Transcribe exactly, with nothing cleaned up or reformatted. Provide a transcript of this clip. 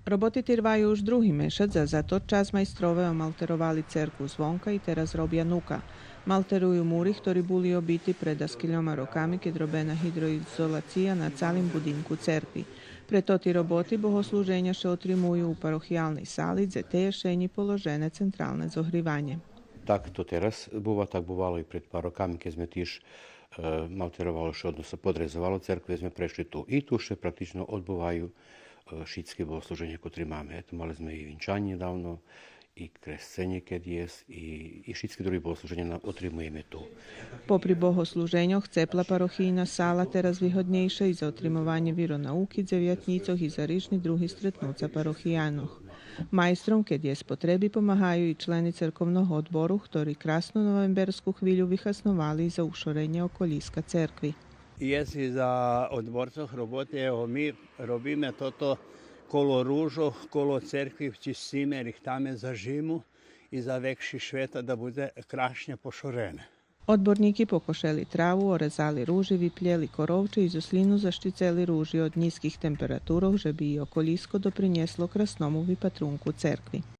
Роботи тирваю уж други мешац, а за тот час майстрове омалтеровали церкву звонка и тераз робя нука. Малтерую мури хтори були обити пред даскельома роками, кед робена гидроизолация на цалим будинку церкви. Пре тоти роботи богослуженя ше отримую у парохиялней сали, дзе теєшенї положене централне зогриванє. Так то тераз бува, так бувало и пред пар роками, кед зме тиж, е, малтеровали ше, односно подрезовало церкву, зме прешли ту. И ту ше практично одбуваю, е, шицки богослуженя котри маме. Ето, мали зме и винчанє недавно, и кресценє кед єст, и, и шицки други богослуженя на-, отримуєме ту. Попри богослуженьох, цепла парохийна сала тераз вигоднєйша и за отримованє виронауки дзевятнїцох и за рижни други стретнуца парохиянох. Майстром, кед єст потреби, помагаю и члени церковного одбору, хтори красну новемберску хвилю вихасновали за ушоренє околїска церкви. Єст и за одборцох роботи, ево, ми робиме тото коло ружох, коло церкви, чисциме, рихтаме за жиму и за векши швета да будзе крашнє пошорене. Одборнїки покошели траву, орезали ружи, виплєли коровче и зоз слїну защицели ружи од нїзких температурох, же би и околїско допринєсло красному випатрунку церкви.